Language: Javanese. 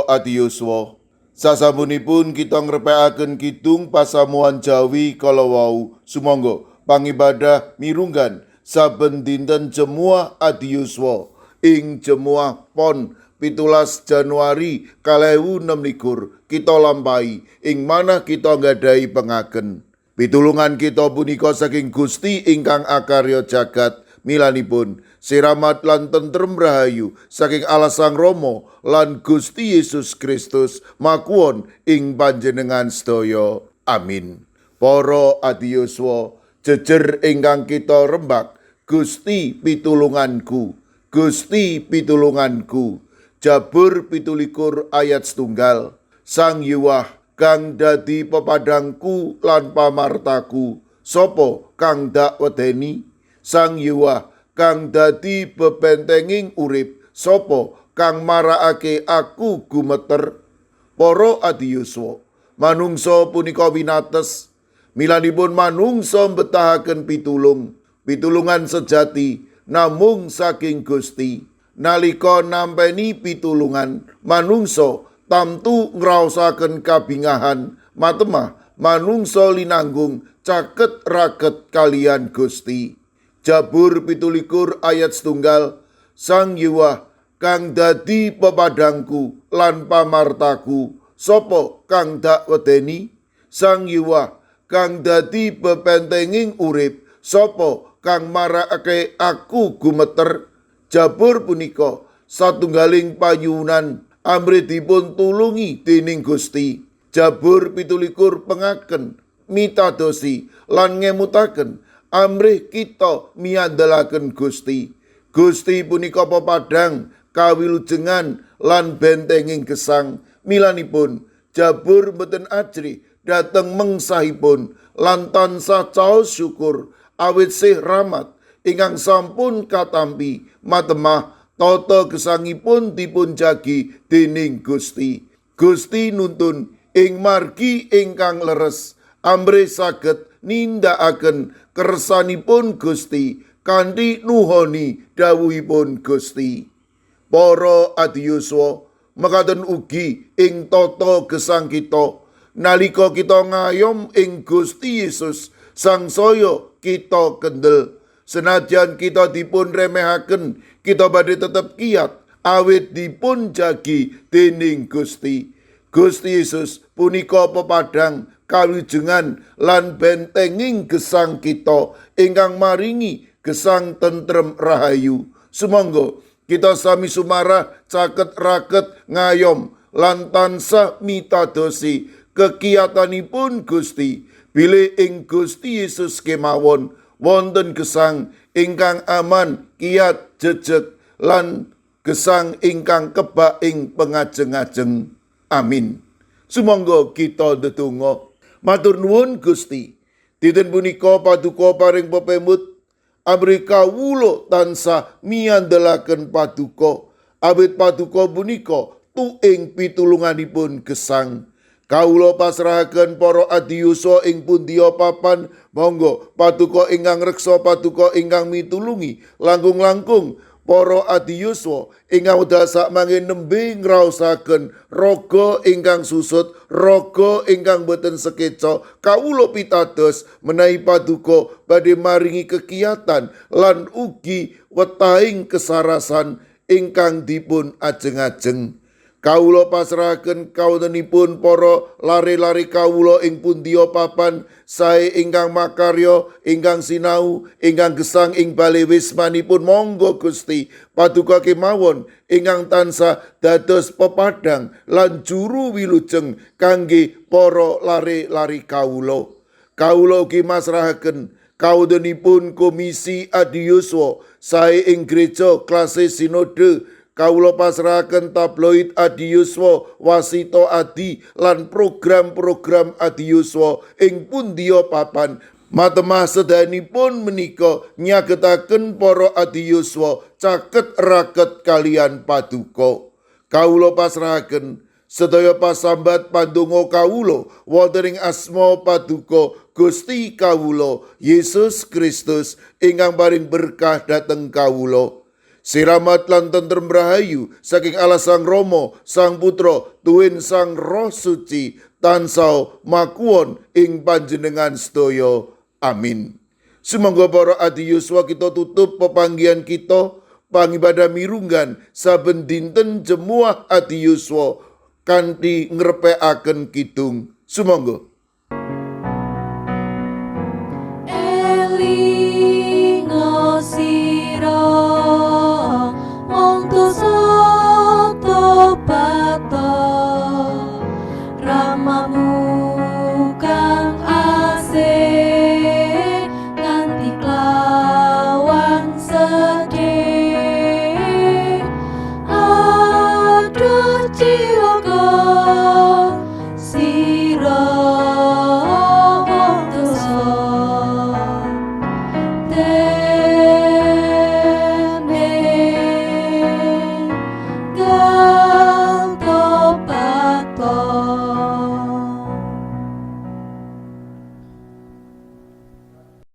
Adiyuswa, sasampunipun kita ngrepekaken kidung pasamuan Jawi kala wau, sumangga pangibadah mirunggan saben dinten Jemuah Adiyuswa ing Jemuah Pon 17 Januari 2026 kita lampahi ing manah kita nggadahi pengaken. Pitulungan kita punika saking Gusti ingkang akarya jagat. Milanipun siramat lan tentrem rahayu saking Allah Sang Rama lan Gusti Yesus Kristus makuwon ing panjenengan sedaya. Amin. Para adiyuswa, jejer ingkang kita rembak, Gusti pitulunganku, Gusti pitulunganku. Jabur 27 ayat 1. Sang Yuwah kang dadi pepadangku lan pamartaku, sapa kang dak wedeni? Sang Yuwah kang dadi bebentenging urip, sapa kang marakake aku gumeter? Para adiyuswa, manungsa punika winates. Milanipun manungsa mbetahaken pitulung. Pitulungan sejati namung saking Gusti. Nalika nampeni pitulungan, manungsa tamtu ngraosaken kabingahan, matemah manungsa linanggung caket raket kalian Gusti. Jabur 27 ayat 1. Sang Yuwah kang dadi pepadangku lan pamartaku, sapa kang dak wedeni? Sang Yuwah kang dadi bebentenging urip, sapa kang marakake aku gumeter? Jabur punika satunggaling panyuwunan amrih dipun tulungi dening Gusti. Jabur 27 pengaken mitadosi lan ngemutaken amrih kita miandelaken Gusti. Gusti punika pepadang, kawilujengan lan bentenging gesang. Milanipun Jabur mboten ajrih dhateng mengsahipun lan tansah caos syukur awit sih rahmat ingkang sampun katampi, matemah tata gesangipun dipun jagi dening Gusti. Gusti nuntun ing margi ingkang leres amrih saged nindakaken kersanipun Gusti kanthi nuhoni dawuhipun Gusti. Para adiyuswa, mekaten ugi ing tata gesang kita nalika kita ngayom ing Gusti Yesus, sangsaya kita kendel. Senajan kita dipun remehaken, kita badhe tetep kiat awit dipun jagi dening Gusti. Gusti Yesus punika pepadang, kawilujengan lan bentenging gesang kita ingkang maringi gesang tentrem rahayu. Sumangga kita sami sumarah caket raket ngayom lan tansah mitadosi kekiyatanipun Gusti. Bilih ing Gusti Yesus kemawon wonten gesang ingkang aman, kiat, jejeg lan gesang ingkang kebak ing pengajeng-ajeng. Amin. Sumangga kita ndedonga. Matur nuwun Gusti. Dinten punika paduka paring pepemut amrih kawula tansah miandelaken paduka, awit paduka punika tuing pitulunganipun gesang. Kawula pasrahaken para adiyuswa ing pundiya papan, monggo paduka ingkang reksa, paduka ingkang mitulungi langkung-langkung para adiyuswa ingkang wekdal sakmangke nembe ngraosaken raga ingkang susut, raga ingkang boten sekeca. Kawula pitados menawi paduka badhe maringi kekiyatan lan ugi wetahing kesarasan ingkang dipun ajeng-ajeng. Kawula pasrahaken kawontenipun para lare-lare kawula ing pundiya papan, sae ingkang makarya, ingkang sinau, ingkang gesang ing bale wismanipun. Monggo Gusti paduka kemawon ingkang tansah dados pepadang lan juru wilujeng kangge para lare-lare kawula. Kawula ugi masrahaken kawontenipun Komisi Adiyuswa sae ing gereja klase sinode. Kawula pasrahaken tabloid Adiyuswa, Wasito Adi lan program-program Adiyuswa ing pundiya papan. Matemah sedayanipun menika nyagetaken para adiyuswa caket raket kalian paduka. Kawula pasrahaken sedaya pasambat pandonga kawula wonten ing asma paduka Gusti kawula Yesus Kristus ingkang paring berkah dhateng kawula. Siramat lan tentrem rahayu saking Allah Sang Rama, Sang Putra, tuwin Sang Roh Suci tansah makuwon ing panjenengan sedaya. Amin. Sumangga para adi yuswa, kita tutup pepanggihan kita pangibadah mirunggan saben dinten Jemuah adi yuswa kanthi ngrepekaken kidung. Sumangga.